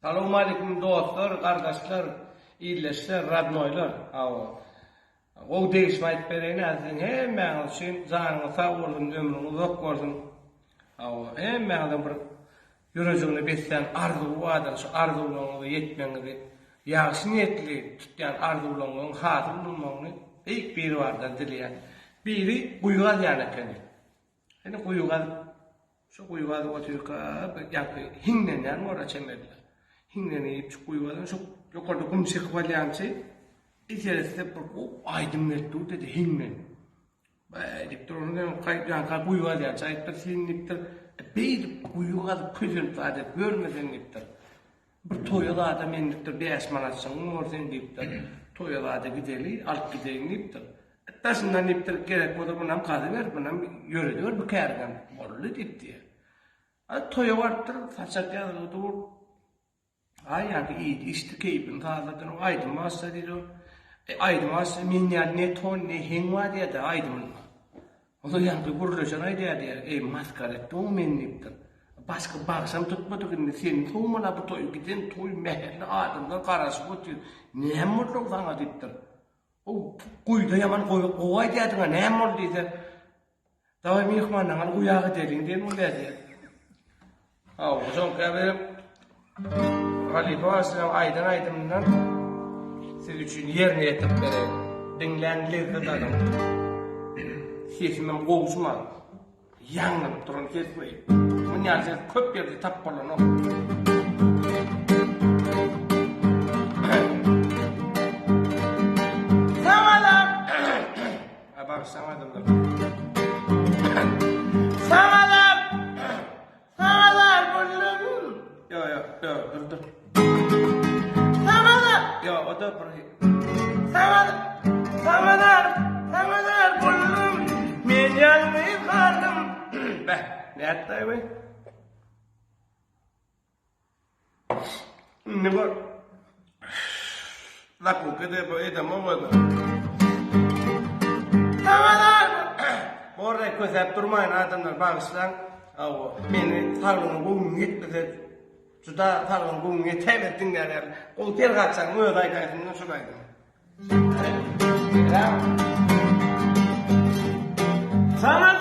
Salowmaleýkim dostlar, gardaşlar, ildeşler, radnoýlar. Hawa. Gowy degişme aýdyp bereýin hä siziň hemmäňiz üçin janyňyz sag bolsun, ömrüňiz uzak bolsun. Hawa, hemmäňiziň bir ýürejigine beslän arzuwy bardyr, şu arzuwlaryňyza ýetmegiňizi, ýagşy niýetli tutýan arzuwlaryňyzyň hasyl bolmagyny Beýik Biribardan dileýän. Biri guýy gazýan ekeni. Ine guýy gazyp, şu guýy gazyp otyrka bir ýaňky hiňlenýän bor-a çemeli. Hiňlenip şu guýy gazan şu ýokarda gum çekip alýançy bir seretse bir gowy aýdym gelip dur dedi hiňlenip. Bäý diýipdir, ony ýaňky guýy gazýançy aýdypdyr, sen diýipdir, beýdip guýy gazyp kösenip zat edip ýörme sen diýipdir. Bir toýa zada men diýipdir, 5 manatjygyň bor seň diýipdir. Toýa zada gideli, alyp gideýin diýipdir. Daşyndan diýipdir, gerek bolsa munam gazyber, munam ýörediber bu käriňem. Boldy diýipdir. A toýa barypdyr, saçak ýazylgy dur. Aý ýaňky iýdi, içdi, keýpini sazlady, aýdym başla diýdi. E, aýdym başla, men ýaly ne ton, ne heň bar diýdi aýdymynda. Ol ýaňky gürleşen aýdýar diýýär, Eý, masgara etdiň-ow meni diýipdir. Başga bagşam tutmadyk indi, seni sowmaly-a bu toýa, giden toý, mähelle adamlar garaşyp otyr. Näme boldy-ow saňa diýipdir. Ow, guýuda ýaman gowy aýdýardyň-a, näme boldy diýse, Dawaý myhmanlaňy al guýa gideliň diýen bolýar diýýär. Hawa, şoňka bir halypa bagşylaryň aýdan aýdymyndan siz üçin ýerine ýetirip bereýin. Diňläň, lezzet alyň. Sesimem gowy şumat. Ýaňlanyp duran ses we muny ýaly ses köp ýerde tap bolanok. Bagyşlaň adamlar. Saňa zar! Saňa zar boldum. Ýo, ýo, ýo, dur, dur. Saňa zar! Ýo, o da bir. Saňa Saňa zar! Saňa zar boldum. Men ýalňyz galdym. Beh, nätdi bu? Indi gör. Zakuka de bu edemok özüm. Borda kösäp durmaýyn adamlar bagyşlaň. Hawa, meni saglygyň göwnüň ýetmese juda saglygyň göwnüň ýetäýmez diňlärler. Gowy Perhatjanyň özi aýdaýsyn şol aýdymy. Saňa.